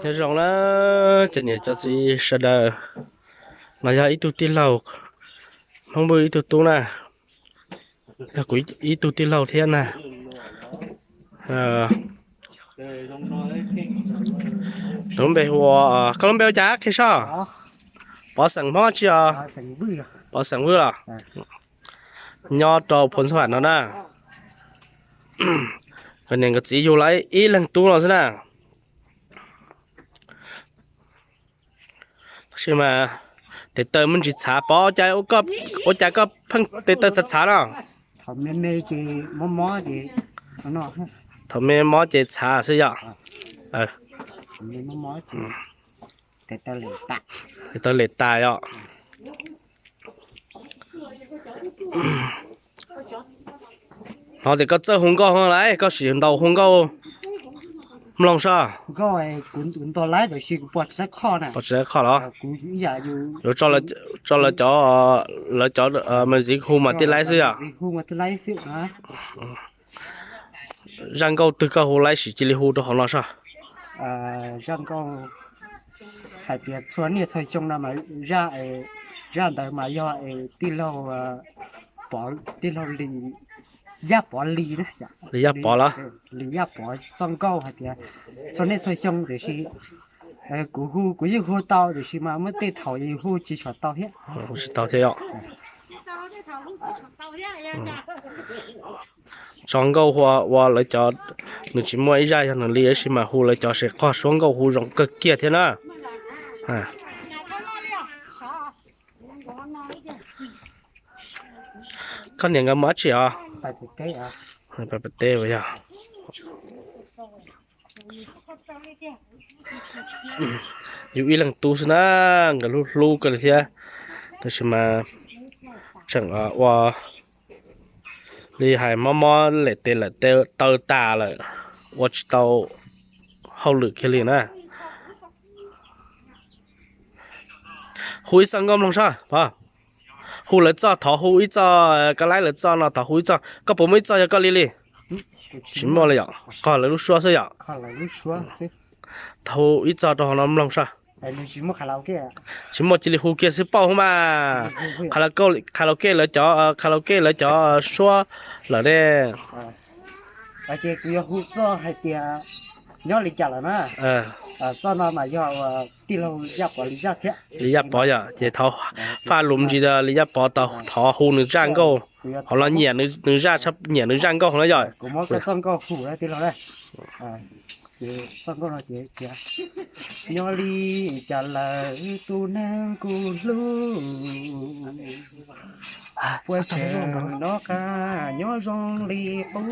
Nyob zoo na, cov niam cov txiv sawv daws, no yog ib tug tij laug, Hmoob Npwj ib tug tub na, yog kuv ib tug tij laug thiab na. Lub npe hu ua, koj lub npe ua cas qhia soj? Pov xeem Hmoob tsi os? Pov xeem Vwj los? Nyob rau Phoo Xab Vam no na. Nkawd niam nkawd txiv yug lawv ib leeg tub no xwb na. Tab sis mas tes taw muaj ntsis txhav, Pov ua cas koj pheej tes taw txhav txhav no? Thaum me mob ces txhav xwb yom. Tes taw lem tas yom. Hnov tias koj txawj hu nkauj lawm, koj sim ntaus hu nkauj mloog soj. Pom tsis tau qhov los? Yuav tso lawv cov, lawv cov music hu mas tij laib xwb yom. Zaj nkauj twg koj hu laib sim cia li hu rau hauv no soj. Zaj nkauj hais tias txhua niaj txhua xyoo no mas, zaj ntawd mas yog tij laug, tij laug Lis Yaj Pov Lis na. Lis Yaj Pov los? Lis Yaj Pov txoj nkauj hais tias txhua niaj txhua xyoo, tiam sis kuv hu kuv yeej hu tau, tiam sis mas muaj tej thaum yus hu tsis tshua tau thiab. Hu tsis tau thiab yom. Tso nkauj hu ua lawv cov, nws tsis muaj ib zaj yog nws li, tab sis mas hu lawv cov seb qog suab nkauj hu zoo kawg kiag thiab na. Koj niam nkawd mus dab tsi os? Pais pem teb yog. Yus ib leeg tub xwb na, nkawd hlub hlub kawg li thiab, tab sis mas tseem ua li hais mob mob lem tes lawm, taw tas lawm, ua tsis tau hauj lwm kiag li na. Hu ib txoj nkauj mloog soj Pov. Hu lawv txoj, thov hu ib txoj, koj laib lawv txoj no thov hu ib txoj, koj puas muaj ib txoj yog koj li li? Tsis muaj li yom, qog lawv lub suab xwb yom. Thov hu ib txoj rau hauv no mloog soj. Tsis muaj cia li hu kiag xwb pauj hub mas. Karaoke lawv cov, karaoke lawv cov suab lawm ne. Ces kuv yuav hu txoj hais tias nyob li cas lawm na. Txoj no mas yog tij laug Yaj Pov li zaj thiab. Li Yaj Pov yom, ces thov faj lus ntsis li Yaj Pov tau thov hu nws zaj nkauj. Qhov no nyiam nws zaj, nyiam nws zaj nkauj no yom. Kuv muab koj txoj nkauj hu tij laug na. Ces txoj nkauj no ces tias, nyob li cas lawm tus neeg kuv hlub, puas tseem noj qab nyob zoo li qub.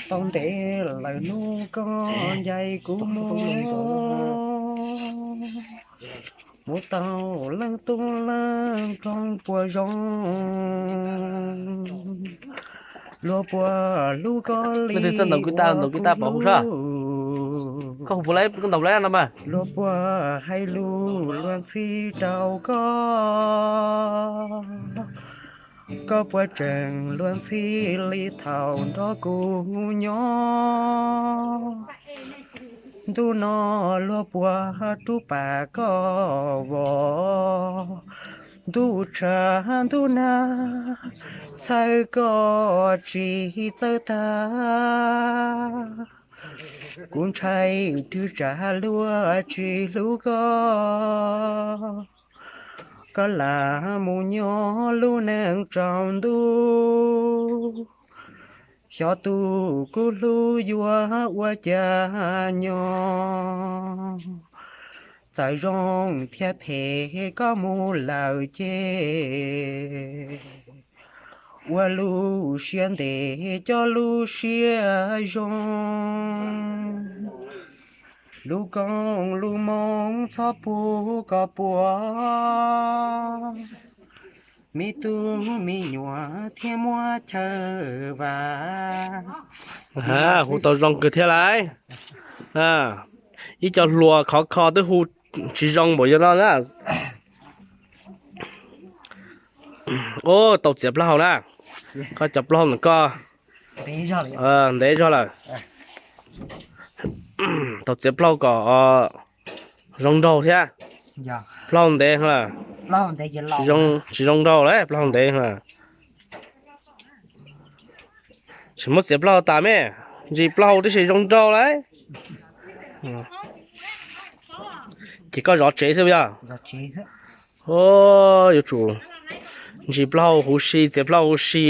Tau ntev lawm hnub koj ncaim kuv mus, mus tau leej tub leej rog puas zoo, luag puas hlub koj li. Leej twg txawj ntaus guitar, ntaus guitar pov hu soj. Koj hu puas laib, koj ntaus laib no mas. Luag puas hais lus luag ntxhi rau koj, koj puas tseem luag ntxhi li thaum nrog kuv nyob. Ntuj no luag puas rub pam koj vos, ntuj tshav ntuj nag txhawj koj tsis txawj tag. Kuv ntshai twb tsam luag tsis hlub koj, koj lam mus nyob lub neej tsaus ntuj. Xyov tus kuv hlub yuav ua cas nyob, txawm zoo thiab phem koj mus lawm ces, ua lub siab ntev coj lub siab zoo. Lub koob lub moo txhob pub koj puas, me tub me nyuam thiaj muab chaw vas. Hu tau zoo kawg thiab lauj. Ib co hluas khov kho twb hu tsis zoo npaum yog no na. Tau txiav plaub hau na. Koj cov plaub hau ntawm koj ntev zog lawm. Tau txiav plaub hau kom zoo nraug thiab. Plaub hau ntev, tsis zoo nraug lawm plaub hau ntev. Tsis muab txiav plaub hau tas me, ntsis plaub hau tib si zoo nraug lawm. Ces koj zov tsev xwb puas yog? Yuav tsum ntsis plaub hau huv si, txiav plaub hau huv si,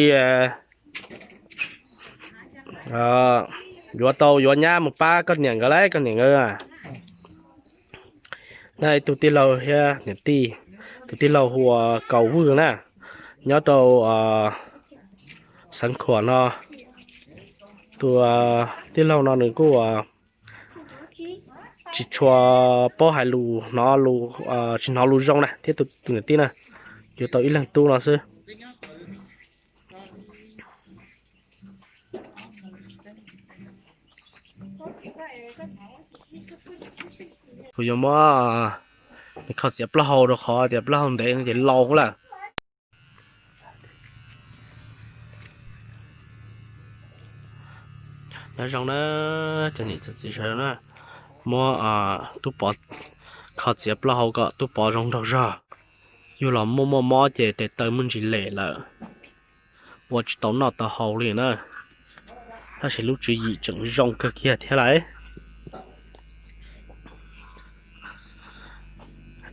yuav tau yuav nyab mus pab koj niam nkawd lauj, koj niam nkawd. Ib tug tij laug thiab niam tij, tus tij laug hu ua Kaus Vwj na, nyob rau Xeev Khuam no. Tus tij laug no nws kuj tsis tshua paub hais lus, hnov lus, tsis hnov lus zoo na, thiab tus niam tij na, yuav tau ib leeg tub no xwb. Kuv yuav muab nws kho txiav plaub hau rau qhov tias plaub hau ntev no ces laus lawm. Nyob zoo na, cov niam cov txiv sawv daws na, muab Tub Pov kho txiav plaub hau kom Tub Pov zoo nraug zog. Yug los muaj muaj mob ces tes taw muaj ntsis lem lawm, ua tsis tau noj tau haus li na. Tab sis lub tswv yim tseem zoo kawg kiag thiab lauj.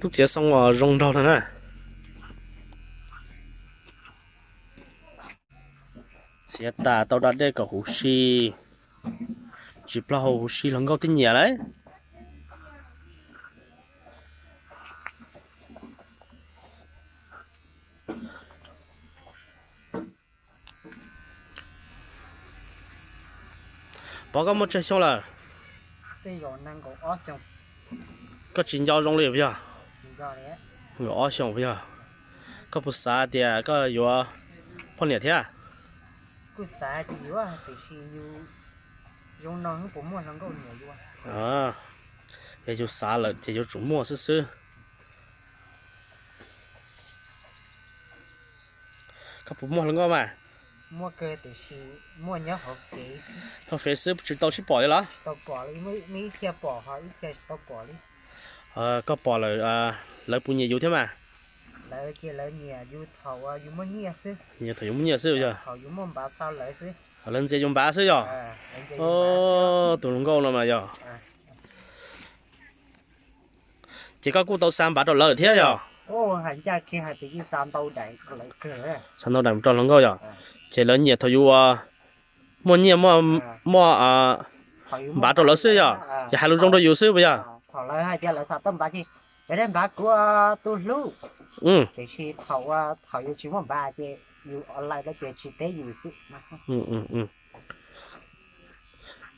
Tub txiav xoo uas zoo nraug lawm na. Txiav tas tau da dej kom huv si, ntsis plaub hau huv si hluas nkauj thiaj nyiam lauj. Pov, koj muaj tsawg xyoo lawm? Koj tsis nco zoo li puas yog? Nkaum ob xyoos puas yog? Koj puas xav tias koj yuav poj niam thiab? Yog yus xav lawm ces yuav tsum muaj xwb xwb. Koj puas muaj hluas nkauj mas? Hauv fev xwb tsis tau sib pom li los? Koj pom lawm, lawv puas nyiam yus thiab mas? Nyiam thaum yus muaj nyiaj xwb yog? Lawv ntxias yus npav xwb yog? Tus hluas nkauj no mas yog. Ces koj kuj tau xa npav rau lawv thiab yog? Xa ntau daim rau hluas nkauj yog? Ces lawv nyiam thaum yus muaj nyiaj, muaj npav rau lawv xwb yog? Ces hais lus zoo rau yus xwb puas yog?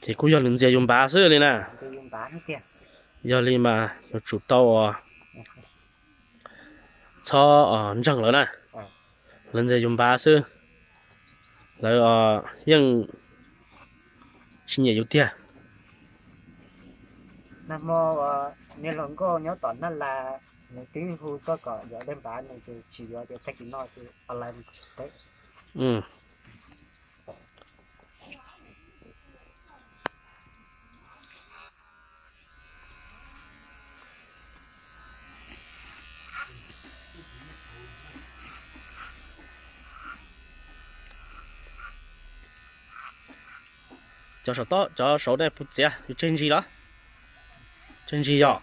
Ces kuj yog nws ntxias yus npav xwb li na. Yog li mas yuav tsum tau txhob ntseeg lawv na. Lawv ntxias yus npav xwb, lawv yeej tsis nyiam yus tiag. Nag hmo niag hluas nkauj nyob tom Naj Las, nws twb hu tuaj kom yuav dej npav, nws tsis yuav ces tag kis no ces online tsis teb. Cov saum tod, cov saud nej puas txiav, yus tseg ntsis los? Tseg ntsis yog?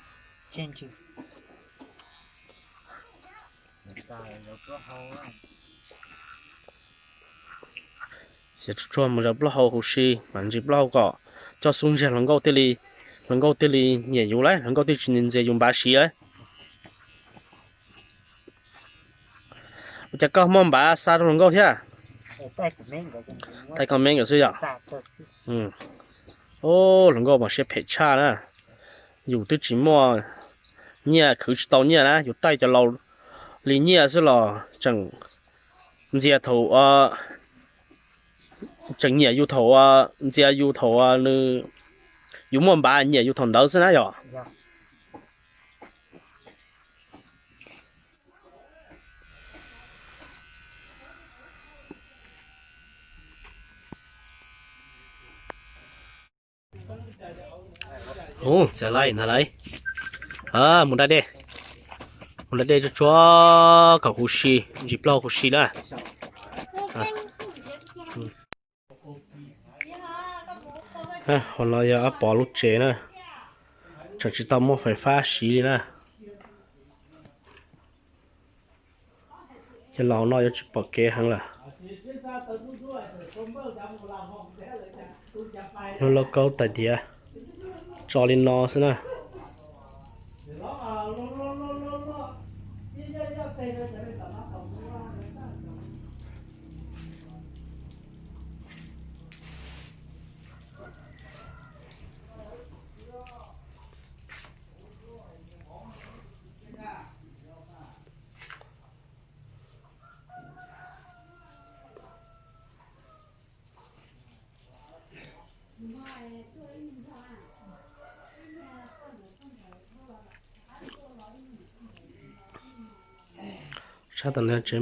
Txiav tsuag tsuag mus zaws plaub hau huv si, mam ntsis plaub hau kom coj xub ntsiag hluas nkauj thiaj li, hluas nkauj thiaj li nyiam yus lauj, hluas nkauj thiaj tsis ntxias yus npav siv lauj. Ua cas koj muaj npav xa rau hluas nkauj thiab? Taij comment nkawd xwb yog? Hluas nkauj mas siab phem tshaj na. Yus twb tsis muaj nyiaj, khwv tsis tau nyiaj na, yus taij cov laus li nyiaj xwb los tseem ntxias thaum, tseem nyiam yus thaum, ntxias yus thaum nws, yus muaj npav nyiam yus thaum ntawd xwb na yog? Mus da dej, mus da dej tsuag tsuag kom huv si, ntsis plaub huv si na. Hauv no yog Ab Pov lub tsev na, tseem tsis tau muaj fais fab siv li na. Cov laus no yuav tsis pom kev heev lawm. Hnub lauj kaub tais diav tso li no xwb na. Sab tom no tsev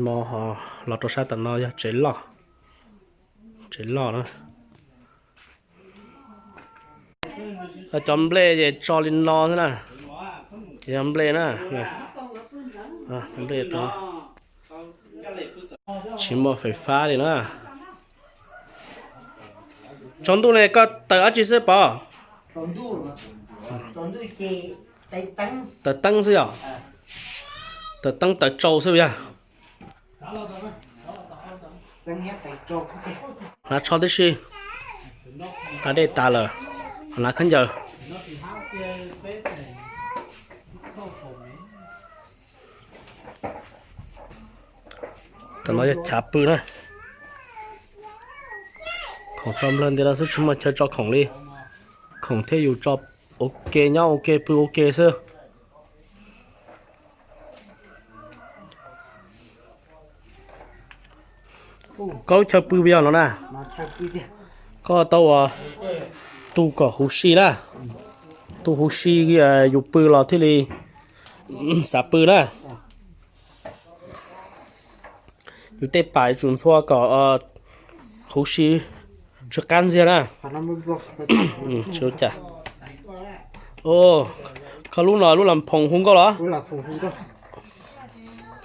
mov, ho los rau sab tom no yog tsev loj, tsev loj na. Cov nplej ces tso li no xwb na. Ces yog nplej na, nplej tsis muaj fais fab li na. Tsaus ntuj ne koj tawm dab tsi xwb Pov? Tawm teeb xwb yom? Tawm teeb tawm tsau xwb yog? Hnav tsho tib si, hnav dej tas lawm, hnav khaub ncaws. Tam no yog chav pw na. Khoom tso nplawg ntiav no xwb tsis muaj chaw tso khoom li. Khoom thiab yus tso ua ke nyob ua ke pw ua ke xwb. Koj lub chaw pw puas yog no na? Koj tau ua tu kom huv si na. Tu huv si, yus pw los thiaj li xav pw na. Yus tej pam yuav tsum ntxhua kom huv si tsw qab ntxiag na. Koj lub no lub las phoos hu nkauj los?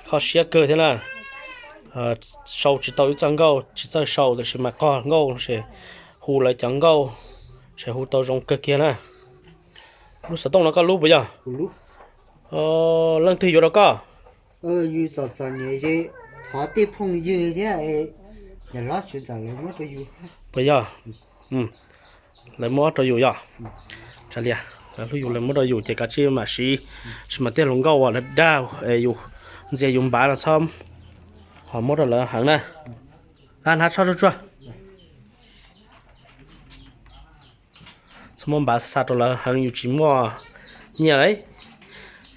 Kho siab kawg thiab na. Sau tsis tau ib txoj nkauj, tsis txawj sau tiam sis mas qog nkauj ces hu lawv cov nkauj ces hu tau zoo kawg kiag na. Lub xov tooj no koj lub puas yog? Leej twg yuav rau koj? Puas yog? Lawv muab rau yus yog? Kav liam, lawv hlub yus lawv muab rau yus ces kav tsij mam siv, sis mas tej hluas nkauj uas lawv dag yus, ntxias yus npav no txhob ho muab rau lawv heev na. Hnav tsho tsuag tsuag. Txhob muab npav xa rau lawv heev, yus tsis muaj nyiaj lauj.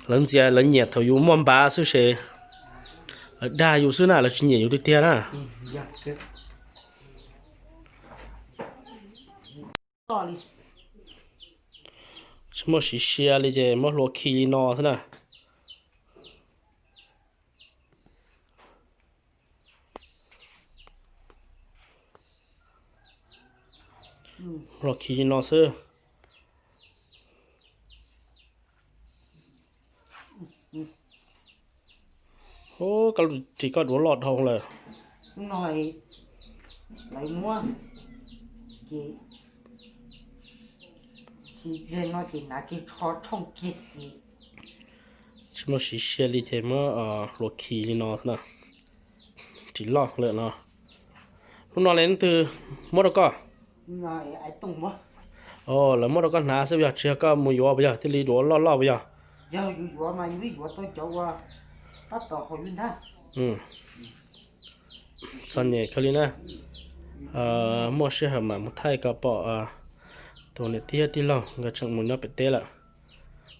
Lawv ntxias lawv nyiam thaum yus muaj npav xwb ces lawv dag yus xwb na, lawv tsis nyiam yus tiag tiag na. Tsis muaj siv sia li ces muab hlua khi li no xwb na. Hlua khi li no xwb. Ub, koj lub ris koj duav loj dhau lawm. Tsis muaj siv sia li ces muab hlua khi li no na. Ris loj lawm no. Hnub no leej twg muab rau koj? Lawv muab rau koj hnav xwb puas yog, tsis yog koj mus yuav puas yog thiaj li duav loj loj puas yog? Txom nyem kawg li na. Muaj sij hawm mam mus thaij koj pom tus niam tij tij laug nkawd tseem mus nyob pem teb lawm.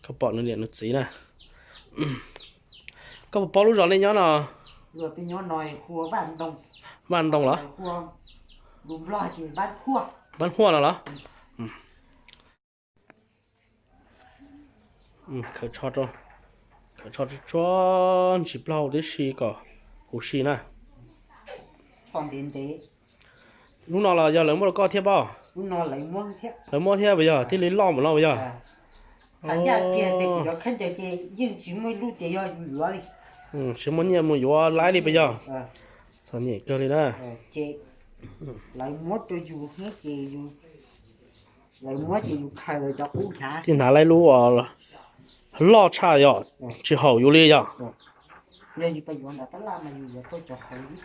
Koj pom nws niam nws txiv na. Koj puas paub lub zos nej nyob no? Vaj Ntoo los? Npab Huaj no los? Khawv tsho tsuag tsuag ntsis plaub tib si kom huv si na. Hnub no los yog lawv muab rau koj thiab pob? Lub no lawv muab thiab. Lawv muab thiab puas yog? Thiaj li loj npaum no puas yog? Hais ncaj kiag tias kuv cov khaub ncaws ces yeej tsis muaj ib lub tias yog yus yuav li. Tsis muaj nyiaj mus yuav laib li puas yog? Txom nyem kawg li na. Ces lawv muab rau yus thiab ces yus, lawv muab ces yus khaws lawv cov qub hnav. Thiaj hnav laib lub uas loj tshaj yom, tsis haum yus li yom. Yog yus pais yuav nram tab laj mas yus yuav tau cov haum li.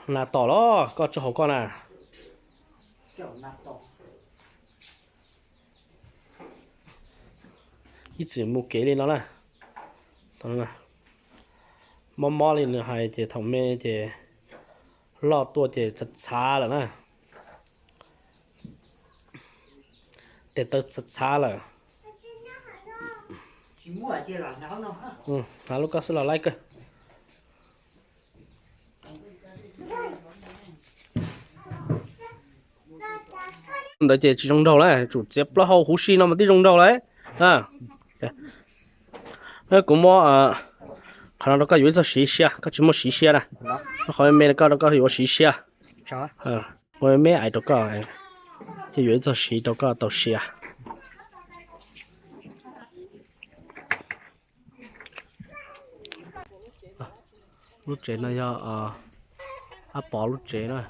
Nas tom los koj tso hauv koj na. Ib txwm mus kev li no na. Mob mob li nws hais ces thaum me ces loj tuaj ces txhav txhav lawm na. Tes taw txhav txhav lawm. Hnav lub koj xwb los laib kawg. Ntawd ces tsis zoo nraug lawm, tsum txiav plaub hau huv si no mas twb zoo nraug lawm. Kuv muab qhov no rau koj yuav ib txoj siv siab, koj tsis muaj siv siab na. Qhov me me koj rau koj yuav siv siab. Ua me me ais rau koj, ces yuav ib txoj siv rau koj tau siab. Lub tsev no yog Ab Pov lub tsev na.